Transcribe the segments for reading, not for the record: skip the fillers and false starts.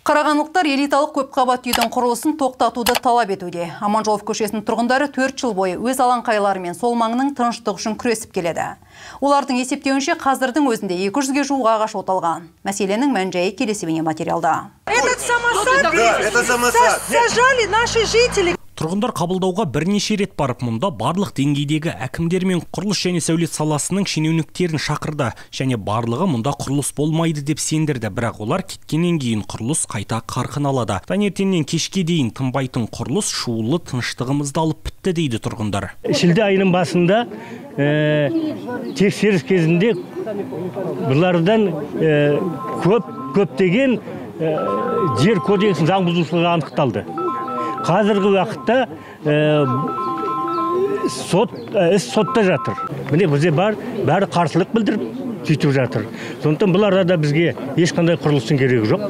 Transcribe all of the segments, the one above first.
Қарағандылықтар элиталық көпқабатты үйдің құрылысын тоқтатуды талап етуде. Аманжолов көшесінің тұрғындары 4 жыл бойы өз алаңқайлары мен сол маңның тыныштығы үшін күресіп келеді. Олардың есептеуінше, қазірдің өзінде 200-ге жуық ағаш оталған. Мәселенің мән-жайы келесі бейнематериалда. Этот самосад, да, это самосад сажали наши жители. Тұрғындар қабылдауға бірнеше рет барып, мұнда барлық деңгейдегі әкімдер мен құрылыс және сәулет саласының шенеуніктерін шақырды. Және барлығы мұнда құрылыс болмайды деп сендірді. Бірақ олар кеткеннен кейін құрылыс қайта қарқын алады. Таңертеңнен кешке дейін тынбайтын құрылыс шулы тыныштығымызды алып бітті, дейді тұрғындар. Шілде айының басында тексеріс кезінде бұлардан көптеген жер кодексінің заң бұзушылығы анықталды. Қазіргі уақытта сот іс сотта жатыр. Міне, бізде бар, бәрі қарсылық білдіріп, сөйтіп жатыр. Сондықтан бұл арада бізге ешқандай құрылыстың керегі жоқ.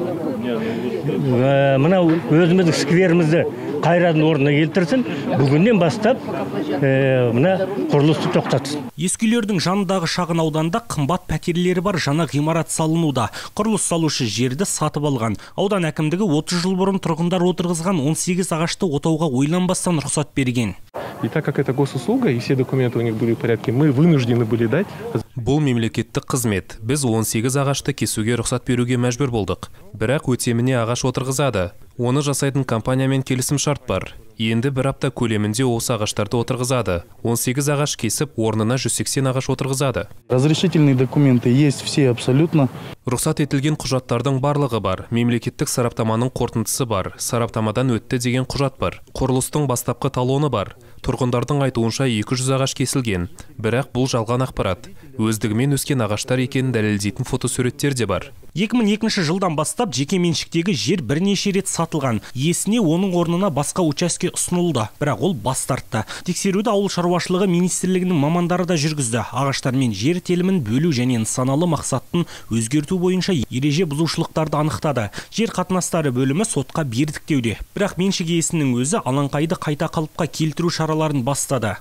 Мына өзіміздің скверімізді қайрадан орнына келтірсін, бүгіннен бастап мына құрылысты тоқтатсын. Ескі үйлердің жанындағы шағын ауданда қымбат пәтерлері бар жаңа ғимарат салынуда. Құрылыс салушы жерді сатып алған. Аудан әкімдігі 30 жыл бұрын тұрғындар отырғызған 18 ағашты отауға ойланбастан рұқсат берген. И так как это госуслуга, и все документы у них были в порядке, мы вынуждены были дать. Бұл мемлекеттік қызмет. Біз 18 ағашты кесуге рұқсат беруге мәжбүр болдық. Бірақ өтеміне ағаш отырғызады. Оны жасайтын компаниямен келісім шарт бар. Енді бір апта көлемінде осы ағаштарды отырғызады. 18 ағаш кесіп, орнына 180 ағаш отырғызады. Разрешительные документы есть все абсолютно. Рұқсат етілген құжаттардың барлығы бар. Мемлекеттік сараптаманың қорытындысы бар. Сараптамадан өтті деген құжат бар. Құрылыстың бастапқы талоны бар. Тұрғындардың айтуынша, 200 ағаш кесілген. Бірақ бұл жалған ақпарат. Өздігімен өскен ағаштар екенін дәлелдейтін фотосуреттер де бар. 2002 жылдан бастап жеке меншіктегі жер бірнеше рет сатылған. Иесіне оның орнына басқа учаске ұсынылды, бірақ ол бас тартты. Тексеруді Ауыл шаруашылығы министрлігінің мамандары да жүргізді. Ағаштар мен жер телімін бөлу және нысаналы мақсатын өзгерту бойынша ереже бұзушылықтарды анықтады. Жер қатынастары бөлімі сотқа бердік деуде. Бірақ меншік иесінің өзі алаңқайды қайта қалыпқа келтіру шараларын бастады.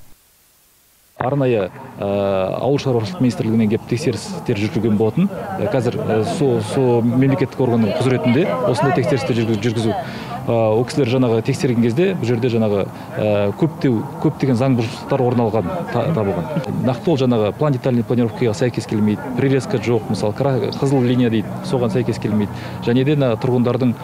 Арнайы Ауыл шаруашылық министрлігінен келіп, тексерістер жүргізген болатын. Қазір сол мемлекеттік органның құзыретінде осындай тексерістер жүргізу. Ол кісілер жаңағы тексерген кезде бұл жерде жаңағы көптеген заң бұзушылықтар орын алған, табылған. Нақты ол жаңағы план детальной планировкаға сәйкес келмейді, прирезка жоқ, мысалы, қызыл линия дейді, соған сәйкес келмейді және де мына тұрғындардың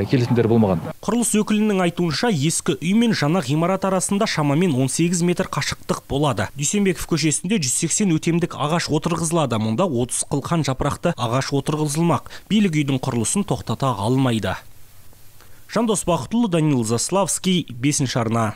келісімдері болмаған. Құрылыс өкілінің айтуынша, ескі үй мен жаңа ғимарат арасында шамамен 18 метр қашықтық болады. Дүйсенбеков көшесінде 180 өтемдік ағаш отырғызылады. Мұнда 30 қылқан жапырақты ағаш отырғызылмақ. Билік үйдің құрылысын тоқтата алмайды. Жандос Бақытұлы, Данил Заславский, бесінші арна.